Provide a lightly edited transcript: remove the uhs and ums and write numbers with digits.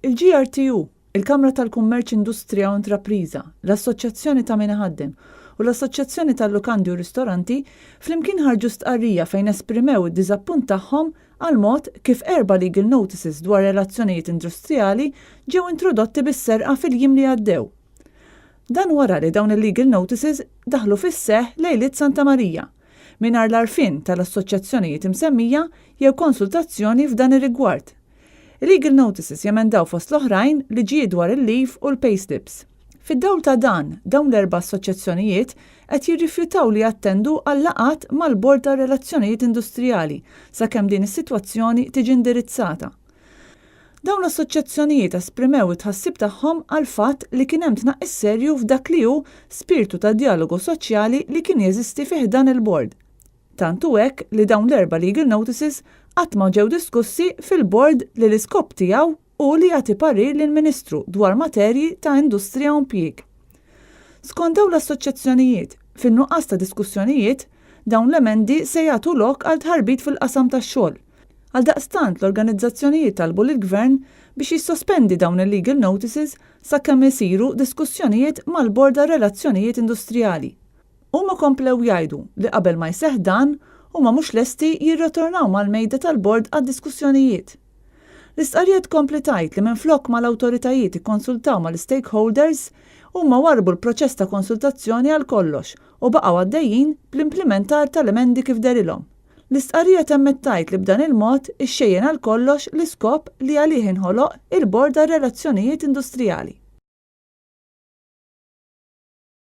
Il-GRTU, il-Kamra tal-Kummerċ Industrija u Intrapriża, l-Assoċjazzjoni ta' Min Iħaddem u l-Assoċjazzjoni tal-Lukandi u Ristoranti flimkien ħarġu stqarrija fejn esprimew id-diżappunt tagħhom għall-mod kif erba' legal notices dwar relazzjonijiet indrustrijali ġew introdotti bis-serqa fil-jiem li għaddew. Dan wara li dawn il-legal notices daħlu fis-seħħ lejliet Santa Marija, mingħajr l-għarfien tal-assoċjazzjonijiet imsemmija jew konsultazzjoni f'dan ir-rigward. Il-legal notices jemendaw fost l-oħrajn liġijiet dwar il-leave u l-payslips. Fid-dawl ta' dan, dawn l-erba' assoċjazzjonijiet qed jirrifjutaw li jattendu għal-laqgħat mal-Bord tar-Relazzjonijiet Industrijali sakemm din is-sitwazzjoni tiġi indirizzata. Dawn l-assoċjazzjonijiet esprimew it-tħassib tagħhom għall-fatt li kien hemm tnaqqis serju f'dak li hu spirtu ta' djalogu soċjali li kien jeżisti fi ħdan il-Bord. Tant hu hekk li dawn l-erba' legal notices qatt ma ġew diskussi fil-Bord li l-iskop tiegħu hu li jagħti parir lill-Ministru dwar materji ta' industrija u mpjieg. Skont dawn l-assoċjazzjonijiet, fin-nuqqas ta' diskussjonijiet, dawn l-emendi se jagħtu lok għal tħarbit fil-qasam tax-xogħol. Għaldaqstant l-organizzazzjonijiet talbu lill-Gvern biex jissospendi dawn il-legal notices sakemm isiru diskussjonijiet mal-Bord għar-Relazzjonijiet Industrijali. Huma komplew jgħidu li qabel ma jseħħ dan, huma mhux lesti jirritornaw mal-mejda tal-Bord għad-diskussjonijiet. L-istqarrija tkompli tgħid li minflok ma l-awtoritajiet ikkonsultaw mal-istakeholders, huma warrbu l-proċess ta' konsultazzjoni għal kollox u baqgħu għaddejjin bl-implimentar tal-emendi kif dehrilhom. L-istqarrija temmet tgħid li b'dan il-mod ixxejjen għal kollox l-iskop li għalih inħoloq il-Bord għar-Relazzjonijiet Industrijali.